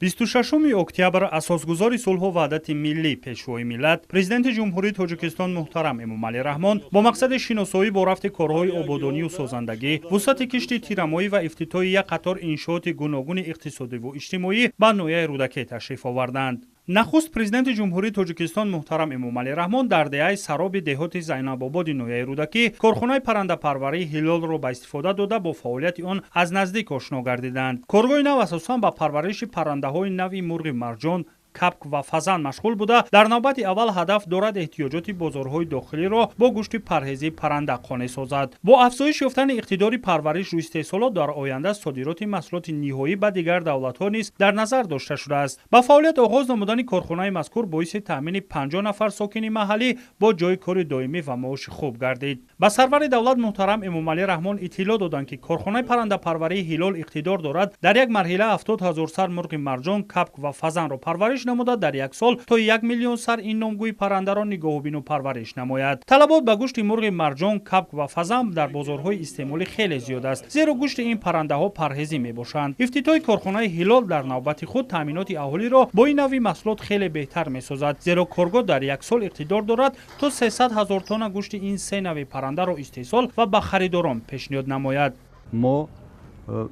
26 октябр асосгузори сулҳу ваҳдати миллӣ, пешвои миллат, Президенти Ҷумҳурии Тоҷикистон муҳтарам Эмомалӣ Раҳмон бо мақсади шиносоӣ бо рафти корҳои ободонию созандагӣ, вусъати кишти тирамоӣ ва ифтитоҳи як қатор иншооти гуногуни иқтисодиву иҷтимоӣ ба ноҳияи Рӯдакӣ ташриф оварданд. Нахуст Президенти Ҷумҳурии Тоҷикистон муҳтарам Эмомалӣ Раҳмон дар деҳаи Сароби деҳоти Зайнабободи ноҳияи Рӯдакӣ корхонаи паррандапарварии Ҳилолро ба истифода дода, бо фаъолияти он аз наздик ошно гардиданд. Коргоҳи нав асосан ба парвариши паррандаҳои нави мурғи марҷон, капк ва фазан машғул буда, дар навбати аввал ҳадаф дорад эҳтиёҷоти бозорҳои дохилиро бо гӯшти парҳезии парранда қонеъ созад. Бо афзоиш ёфтани иқтидори парваришу истеҳсолот дар оянда содироти маҳсулоти ниҳоӣ ба дигар давлатҳо низ дар назар дошта шудааст. Ба фаъолият оғоз намудани корхонаи мазкур боиси таъмини 50 нафар сокини маҳаллӣ бо ҷойи кори доимӣ ва маоши хуб гардид. Ба сарвари давлат муҳтарам Эмомалӣ Раҳмон иттилоъ доданд, ки корхонаи паррандапарварии Ҳилол иқтидор дорад дар як марҳила 70 ҳазор сар мурғи марҷон, капк ва фазанро парвариш намуда, дар як сол то 1 миллион сар ин номгӯи паррандаро нигоҳубину парвариш намояд. Талабот ба гӯшти мурғи марҷон, капк ва фазан дар бозорҳои истеъмолӣ хеле зиёд аст, зеро гӯшти ин паррандаҳо парҳезӣ мебошанд. Ифтитоҳи корхонаи Ҳилол дар навбати худ таъминоти аҳолиро бо ин нави маҳсулот хеле беҳтар месозад, зеро коргоҳ дар як сол иқтидор дорад то 300 ҳазор тонна гӯшти ин се нави паррандаро истеҳсол ва ба харидорон пешниҳод намояд. Мо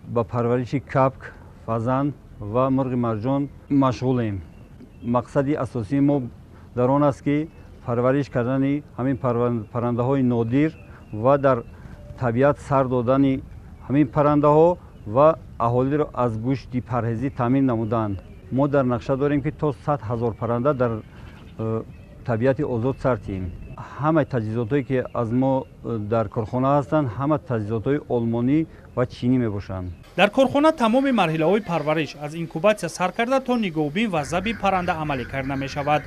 ба парвариши капк, фазан ва мурғи марҷон машғулем. Мақсади асосии мо дар он аст, ки парвариш кардани ҳамин паррандаҳои нодир ва дар табиат сар додани ҳамин паррандаҳо ва аҳолиро аз гӯшти парҳезӣ таъмин намуданд. Мо дар нақша дорем, ки то 100 ҳазор парранда дар табиати озод сар диҳем. Ҳамаи таҷҳизотҳое, ки аз мо дар корхона ҳастанд, ҳама таҷҳизотҳои олмонӣ ва чинӣ мебошанд. Дар корхона тамоми марҳилаҳои парвариш аз инкубатсия сар карда то нигоҳубин ва заби парранда амалӣ карда мешавад.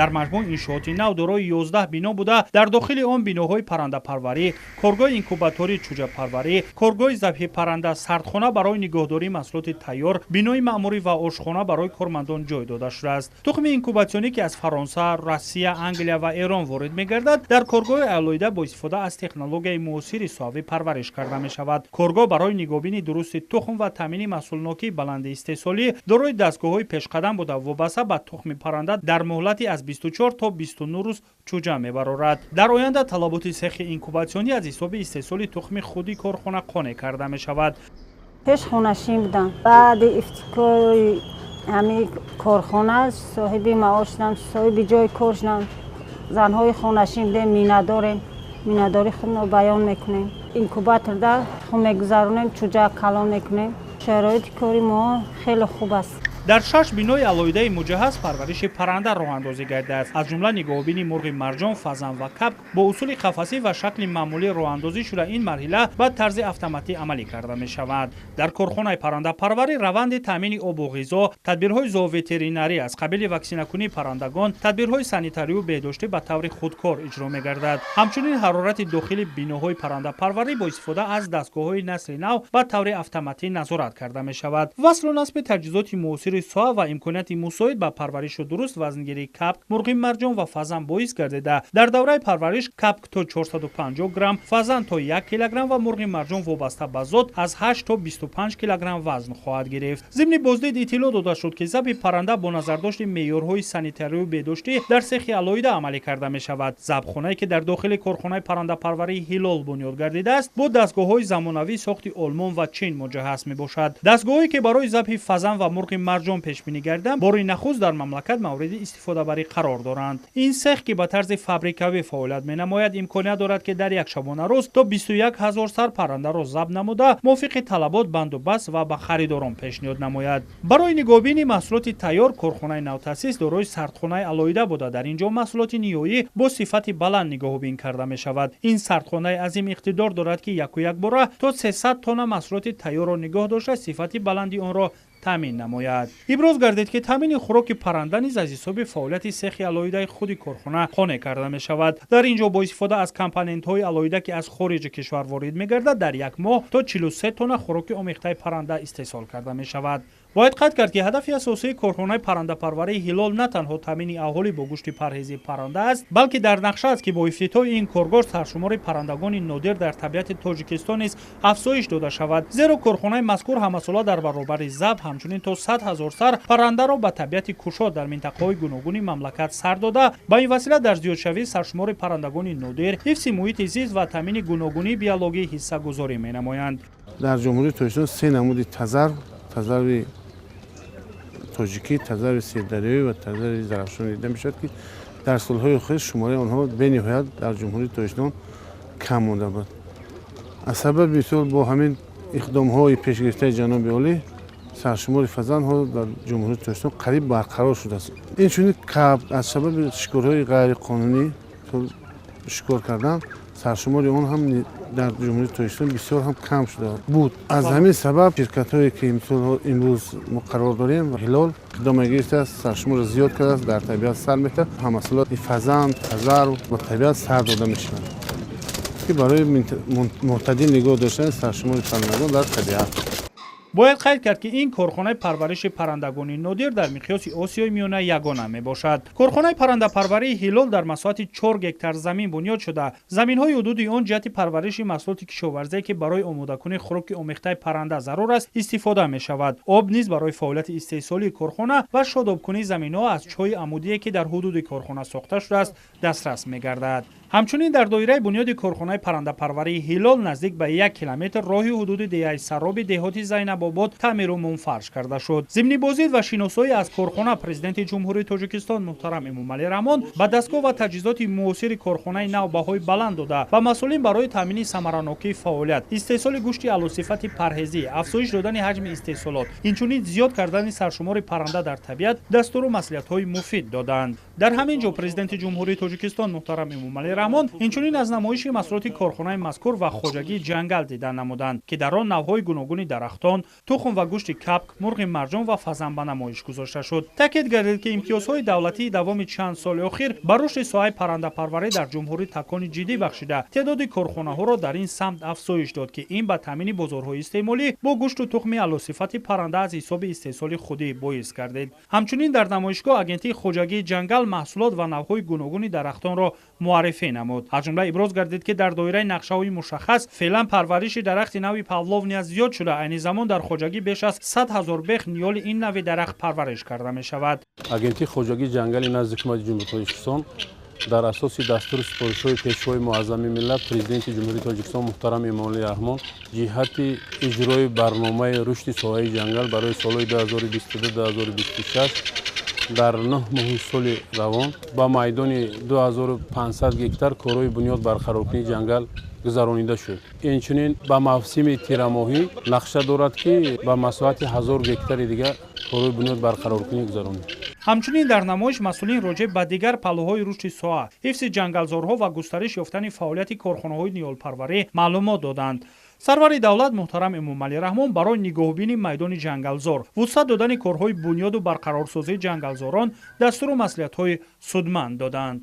Дар маҷмӯъ иншооти нав дорои 11 бино буда, дар дохили он биноҳои паррандапарварӣ, коргоҳи инкубатории чӯҷапарварӣ, коргоҳи забҳи парранда, сардхона барои нигоҳдории маҳсулоти тайёр, бинои маъмурӣ ва ошхона барои кормандон ҷой дода шудааст. Тухми инкубатсионӣ, ки аз Фаронса, Россия, Англия ва Эрон ворид мегардад, дар коргоҳи алоҳида бо истифода аз технологияи муосири соҳавӣ парвариш карда мешавад. Коргоҳ барои нигоҳбини дурусти тухм ва таъмини маҳсулнокии баланди истеҳсолӣ дорои дастгоҳҳои пешқадам буда, вобаста ба тухми парранда дар муҳлати аз 24 то 29 рӯз чӯҷа мебарорад. Дар оянда талаботи сехи инкубатсионӣ аз ҳисоби истеҳсоли тухми худи корхона қонеъ карда мешавад. Пеш хонашин будам. Баъди ифтикори ҳамин корхона соҳиби маош шудам, соҳиби ҷои кор шудам. Занҳои хонашин будем, миннатдорем. Миннатдории худро баён мекунем. Инкубаторда тухм мегузаронем, чӯҷа калон мекунем. Шароити кори мо хеле хуб аст. Дар 6 бинои алоҳидаи муҷаҳҳаз парвариши парранда роҳандозӣ гардидааст. Аз ҷумла нигоҳубини мурғи марҷон, фазан ва капк бо усули қафасӣ ва шакли маъмулӣ роҳандозӣ шуда, ин марҳила ба тарзи автоматӣ амалӣ карда мешавад. Дар корхонаи паррандапарварӣ раванди таъмини обу ғизо, тадбирҳои зооветеринарӣ аз қабили ваксинакунии паррандагон, тадбирҳои санитарию беҳдоштӣ ба таври худкор иҷро мегардад. Ҳамчунин ҳарорати дохили биноҳои паррандапарварӣ бо истифода аз дастгоҳҳои насли нав ба таври автоматӣ назорат карда мешавад. Васлу насби таҷҳизоти муосири соҳа ва имконияти мусоид ба парваришу дуруст вазнгирии капк, мурғи марҷон ва фазан боис гардида, дар давраи парвариш капк то 450 грамм, фазан то 1 килограмм ва мурғи марҷон вобаста ба зот аз 8 то 25 килограмм вазн хоҳад гирифт. Зимни боздид иттилоъ дода шуд, ки забҳи парранда бо назардошти меъёрҳои санитарию беҳдоштӣ дар сехи алоҳида амалӣ карда мешавад. Забҳхонае, ки дар дохили корхонаи паррандапарварии Ҳилол бунёд гардидааст, бо дастгоҳҳои замонавии сохти Олмон ва Чин муҷаҳҳаз мебошад. Дастгоҳое, ки барои забҳи фазан ва мурғи марҷон пешбинӣ гардидан, бори нахуст дар мамлакат мавриди истифодабарӣ қарор доранд. Ин сех, ки ба тарзи фабрикавӣ фаъолият менамояд, имконият дорад, ки дар як шабонарӯз то 21 ҳазор сар паррандаро забҳ намуда, мувофиқи талабот бандубаст ва ба харидорон пешниҳод намояд. Барои нигоҳубини маҳсулоти тайёр корхонаи навтаъсис дорои сардхонаи алоҳида буда, дар ин ҷо маҳсулоти ниҳоӣ бо сифати баланд нигоҳубин карда мешавад. Ин сардхонаи азим иқтидор дорад, ки яку якбора то 300 тонна маҳсулоти тайёрро нигоҳ дошта, сифати баланди онро таъмин намояд. Иброз гардид, ки таъмини хӯроки парранда низ аз ҳисоби фаъолияти сехи алоҳидаи худи корхона қонеъ карда мешавад. Дар ин ҷо бо истифода аз компонентҳои алоҳида, ки аз хориҷи кишвар ворид мегардад, дар як моҳ то 43 тонна хӯроки омехтаи парранда истеҳсол карда мешавад. Бояд қайд кард, ки ҳадафи асосии корхонаи паррандапарварии «Ҳилол» на танҳо таъмини аҳолӣ бо гӯшти парҳези парранда аст, балки дар нақша аст, ки бо ифтитоҳи ин коргоҳ саршумори паррандагони нодир дар табиати Тоҷикистон низ афзоиш дода шавад. Зеро корхонаи мазкур ҳамасола дар баробари забҳ ҳамчунин то 100 000 сар паррандаро ба табиати кушод дар минтақаҳои гуногуни мамлакат сар дода, ба ин васила дар зиёдшавии саршумори паррандагони нодир, ҳифзи муҳити зист ва таъмини гуногунии биологӣ ҳиссагузорӣ менамоянд. Дар Ҷумҳурии Тоҷикистон се намуди тазарв: тазарви тоҷикӣ, тазарви сердарёӣ ва тазарви Зарафшон дида мешавад, ки дар солҳои охир шумораи онҳо бениҳоят дар Ҷумҳурии Тоҷикистон кам монда буд. Аз сабаби, мисол, бо ҳамин иқдомҳои пешгирифтаи ҷаноби олӣ саршумори фазанҳо дар Ҷумҳурии Тоҷикистон қариб барқарор шудааст. Инчунин кабк аз сабаби шикорҳои ғайриқонунӣ шикор кардан саршумори он ҳам дар Ҷумҳурии Тоҷикистон бисёр ҳам кам шуда буд. Аз ҳамин сабаб ширкатҳое, ки мисол имрӯз мо қарор дорем, «Ҳилол», иқдома гирифтааст, саршуморро зиёд кардааст, дар табиат сар метавад. Ҳамасола фазан, тазарв ба табиат сар дода мешавад, ки барои мӯътадил нигоҳ доштани саршумори паррандагон дар табиат. Бояд қайд кард, ки ин корхонаи парвариши паррандагони нодир дар миқёси Осиёи Миёна ягона мебошад. Корхонаи паррандапарварии «Ҳилол» дар масоҳати 4 гектар замин бунёд шуда, заминҳои ҳудуди он ҷиҳати парвариши маҳсулоти кишоварзие, ки барои омодакунии хӯроки омехтаи парранда зарур аст, истифода мешавад. Об низ барои фаъолияти истеҳсолии корхона ва шодобкунии заминҳо аз чоҳи амудие, ки дар ҳудуди корхона сохта шудааст, дастрас мегардад. Ҳамчунин дар доираи бунёди корхонаи паррандапарварии «Ҳилол» наздик ба 1 километр роҳи ҳудуди деҳаи Сарроби деҳоти Зайнабобод таъмиру мунфарш карда шуд. Зимни боздид ва шиносоӣ аз корхона Президенти Ҷумҳурии Тоҷикистон муҳтарам Эмомалӣ Раҳмон ба дастгоҳ ва таҷҳизоти муосири корхонаи нав баҳои баланд дода, ба масъулин барои таъмини самаранокии фаъолият, истеҳсоли гӯшти аълосифати парҳезӣ, афзоиш додани ҳаҷми истеҳсолот, инчунин зиёд кардани саршумори парранда дар табиат дастуру маслиҳатҳои муфид доданд. Дар ҳамин ҷо Президенти Ҷумҳурии Тоҷикистон муҳтарам Эмомалӣ Раҳмон инчунин аз намоиши маҳсулоти корхонаи мазкур ва хоҷагии ҷангал дидан намуданд, ки дар он навъҳои гуногуни дарахтон, тухм ва гӯшти кабк, мурғи марҷон ва фазан ба намоиш гузошта шуд. Таъкид гардид, ки имтиёзҳои давлатии давоми чанд соли охир ба рушди соҳаи паррандапарварӣ дар ҷумҳурӣ такони ҷиддӣ бахшида, теъдоди корхонаҳоро дар ин самт афзоиш дод, ки ин ба таъмини бозорҳои истеъмолӣ бо гӯшту тухми аълосифати парранда аз ҳисоби истеҳсоли худӣ боис гардид. Ҳамчунин дар намоишгоҳ Агентии хоҷагии ҷангал маҳсулот ва навъҳои гуногуни дарахтонро муаррифӣ намуд. Аз ҷумла иброз гардид, ки дар доираи нақшаҳои мушаххас феълан парвариши дарахти нави павловния зиёд шуда, айни замон дар хоҷагӣ беш аз 100 000 бех ниёли ин нави дарахт парвариш карда мешавад. Агентии хоҷагии ҷангали назди Ҳукумати Ҷумҳурии Тоҷикистон дар асоси дастуру супоришҳои Пешвои муаззами миллат, Президенти Ҷумҳурии Тоҷикистон муҳтарам Эмомалӣ Раҳмон ҷиҳати иҷрои барномаи рушди соҳаи ҷангал барои солҳои 2022-2026 дар 9 моҳи соли равон ба майдони 2500 гектар корҳои бунёд барқароркунии ҷангал гузаронида шуд. Инчунин ба мавсими тирамоҳӣ нақша дорад, ки ба масоҳати 1000 гектари дигар корҳои бунёд барқароркунӣ гузаронид. Ҳамчунин дар намоиш масъулин роҷеъ ба дигар паҳлӯҳои рушди соҳа, ҳифзи ҷангалзорҳо ва густариш ёфтани фаъолияти корхонаҳои ниҳолпарварӣ маълумот доданд. Сарвари давлат муҳтарам Эмомалӣ Раҳмон барои нигоҳубини майдони ҷангалзор, вусъат додани корҳои бунёду барқарорсозии ҷангалзорон дастуру маслиҳатҳои судманд доданд.